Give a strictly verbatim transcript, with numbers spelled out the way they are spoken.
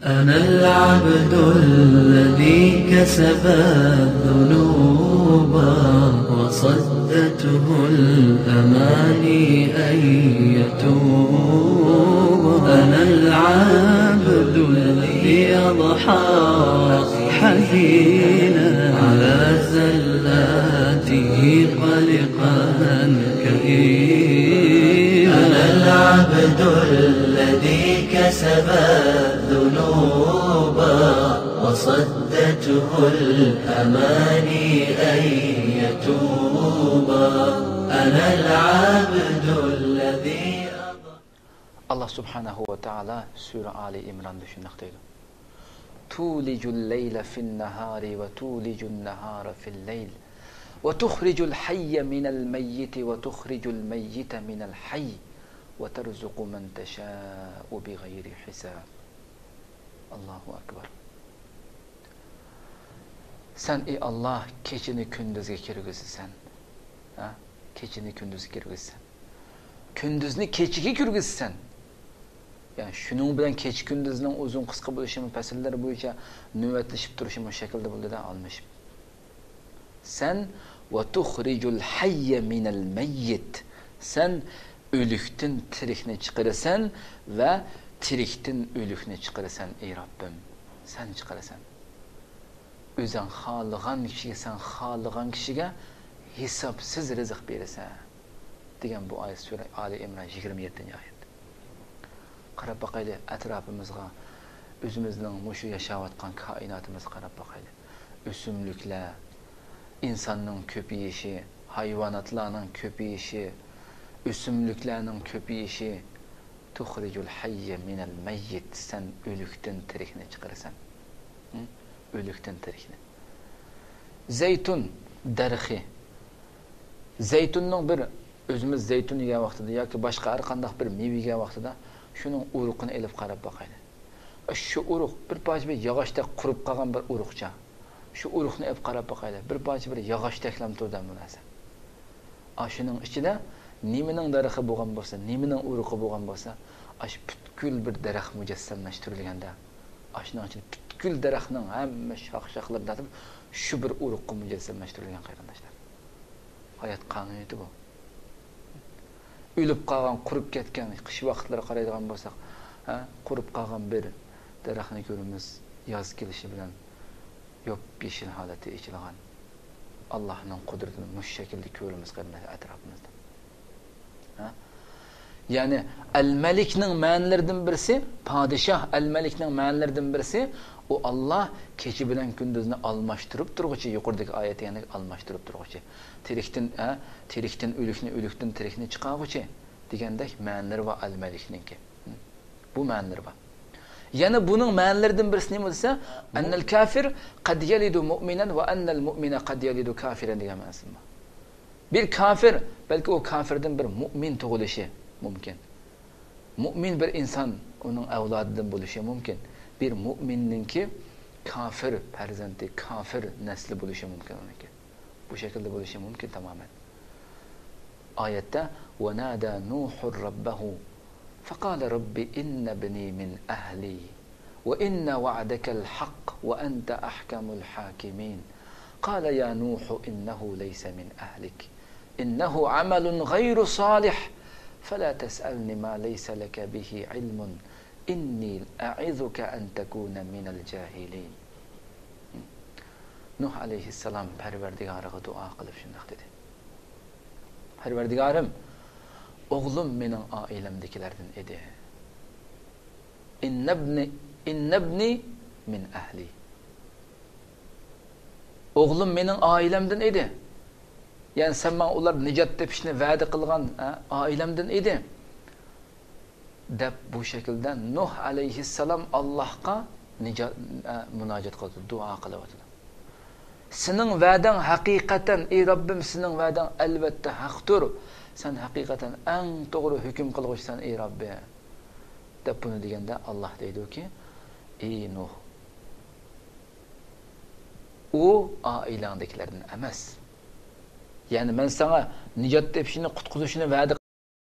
أنا العبد الذي كسب الذنوب وصدته الأماني أن يتوب. أنا العبد الذي أضحى حزينا على زلاته قلقا كئيبا. أنا العبد الذي كسب الذنوب وصدته الأماني أن يتوب. أنا العبد الذي. ئاللا سۇبھانەھۇ ۋە تائالا سۈرە ئالى ئىمراندا شۇنداق دەيدۇ: تولج الليل في النهار وتولج النهار في الليل وتخرج الحي من الميت وتخرج الميت من الحي وترزق من تشاء بغير حساب. ئاللاھۇ ئەكبەر. سەن، ئى ئاللا، كېچىنى كۈندۈزگە كىرگۈزىسەن. ھە؟ كېچىنى كۈندۈزگە كىرگۈزىسەن. كۈندۈزنى كېچىگە كىرگۈزىسەن. يەنى شۇنىڭ بىلەن كېچە كۈندۈزنىڭ ئۇزۇن قىسقا بولۇشىمۇ، پەسىللەر بويىچە نۆۋەتلىشىپ تۇرۇشىمۇ شەكىلدە بولىدۇ-دە، ئالمىشىپ. سەن، وتخرج الحي من الميت. سەن ئۆلۈكتىن تىرىكنى چىقىرىسەن ۋە تىرىكتىن ئۆلۈكنى چىقىرىسەن، ئى رەببىم. سەن چىقىرىسەن. ئۆزۈڭ خالىغان كىشىگە، سەن خالىغان كىشىگە ھېسابسىز رىزىق بېرىسەن، دېگەن بۇ ئايەت سۈرە ئالى ئىمران يىگىرمە يەتتىنچى ئايەت. قاراپ باقايلى ئەتراپىمىزغا، ئۆزىمىزنىڭ مۇشۇ ياشاۋاتقان كائىناتىمىزغا قاراپ باقايلى. ئۆسۈملۈكلەر، ئىنساننىڭ كۆپىيىشى، ھايۋاناتلارنىڭ كۆپىيىشى، ئۆسۈملۈكلەرنىڭ كۆپىيىشى. تخرج الحي من الميت، سەن ئۆلۈكتىن تىرىكنى چىقىرىسەن. ھە؟ ئۆلۈكتىن تىرىكنى. زەيتۇن دەرىخى. زەيتۇننىڭ بىر، ئۆزىمىز زەيتۇن يېگەن ۋاقتىدا ياكى باشقا ھەر قانداق بىر مېۋە يېگەن ۋاقتىدا شۇنىڭ ئۇرۇقىنى ئېلىپ قاراپ باقايلى. شۇ ئۇرۇق بىر پارچە بىر ياغاچتەك قۇرۇپ قالغان بىر ئۇرۇقچە. شۇ ئۇرۇقنى ئېلىپ قاراپ باقايلى. بىر پارچە بىر ياغاچتەكلەم تۇرىدۇ بۇ نەرسە. ئاشۇنىڭ ئىچىدە نېمىنىڭ دەرىخى بولغان بولسا، نېمىنىڭ ئۇرۇقى بولغان بولسا، ئاشۇ پۈتكۈل بىر دەرەخ مۇجەسسەملەشتۈرۈلگەندە، ئاشۇنىڭ ئىچىدە پۈتكۈل دەرەخنىڭ ھەممە شاخ-شاخلىرىدىن تارتىپ شۇ بىر ئۇرۇققا مۇجەسسەملەشتۈرۈلگەن، قېرىنداشلار. ھايات قانۇنىيىتى بۇ. ئۆلۈپ قالغان، قۇرۇپ كەتكەن، قىش ۋاقىتلىرى قارايدىغان بولساق، ھە، قۇرۇپ قالغان بىر دەرەخنى كۆرىمىز، ياز كېلىشى بىلەن يوپيېشىل ھالەتتە ئېچىلغان. ئاللاھنىڭ قۇدرىتىنى مۇشۇ شەكىلدە كۆرىمىز، قېرىنداشلار، ئەتراپىمىزدا. ھە؟ يەنى ئەل مەلىكنىڭ مەنىلىرىدىن بىرسى، پادىشاھ، ئەل مەلىكنىڭ مەنىلىرىدىن بىرسى، ئۇ ئاللاھ كېچە بىلەن كۈندۈزنى ئالماشتۇرۇپ تۇرغۇچى، يۇقىرىدىكى ئايەت دېگەندەك ئالماشتۇرۇپ تۇرغۇچى. تىرىكتىن، ھە، تىرىكتىن ئۆلۈكنى، ئۆلۈكتىن تىرىكنى چىقارغۇچى دېگەندەك مەنىلىرى بار ئەل مەلىكنىڭكى. بۇ مەنىلىرى بار. يەنە بۇنىڭ مەنىلىرىدىن بىرسى نېمە دېسە، أن الكافر قد يلد مؤمنا وأن المؤمن قد يلد كافرا دېگەن مەنىسى بار. بىر كافىر، بەلكى ئۇ كافىردىن بىر مۇئمىن تۇغۇلۇشى مۇمكىن. مۇئمىن بىر ئىنسان ئۇنىڭ ئەۋلادىدىن بولۇشى مۇمكىن. بىر مۇئمىننىڭكى كافىر پەرزەنتى، كافىر نەسلى بولۇشى مۇمكىن ئۇنىڭكى. بۇ شەكىلدە بولۇشى مۇمكىن تامامەن. ئايەتتە، ونادى نوح ربه فقال رب إن ابني من أهلي وإن وعدك الحق وأنت أحكم الحاكمين. قال يا نوح إنه ليس من أهلك إنه عمل غير صالح فلا تسألني ما ليس لك به علم إني أعظك أن تكون من الجاهلين. نوح ئەلەيھىسسالام پەرۋەردىگارىغا دۇئا قىلىپ شۇنداق دېدى: پەرۋەردىگارىم، ئوغلۇم مېنىڭ ئائىلەمدىكىلەردىن ئىدى. إن ابني، إن ابني من أهلي. ئوغلۇم مېنىڭ ئائىلەمدىن ئىدى. يەنى سەن ماڭا ئۇلار نىجات تېپىشنى ۋەدە قىلغان، ھە، ئائىلەمدىن ئىدى، دەپ بۇ شەكىلدە نۇھ ئەلەيھىسسالام ئاللاھقا نىجات، ھە، مۇناجات قىلىۋاتىدۇ، دۇئا قىلىۋاتىدۇ. سېنىڭ ۋەدەڭ ھەقىقەتەن، ئى رەببىم، سېنىڭ ۋەدەڭ ئەلۋەتتە ھەقتۇر. سەن ھەقىقەتەن ئەڭ توغرا ھۆكۈم قىلغۇچىسەن، ئى رەببى، دەپ بۇنى دېگەندە، ئاللاھ دەيدۇكى، ئى نۇھ، ئۇ ئائىلەڭدىكىلەردىن ئەمەس. يەنى مەن ساڭا نىجات تېپىشنى، قۇتقۇزۇشنى ۋەدە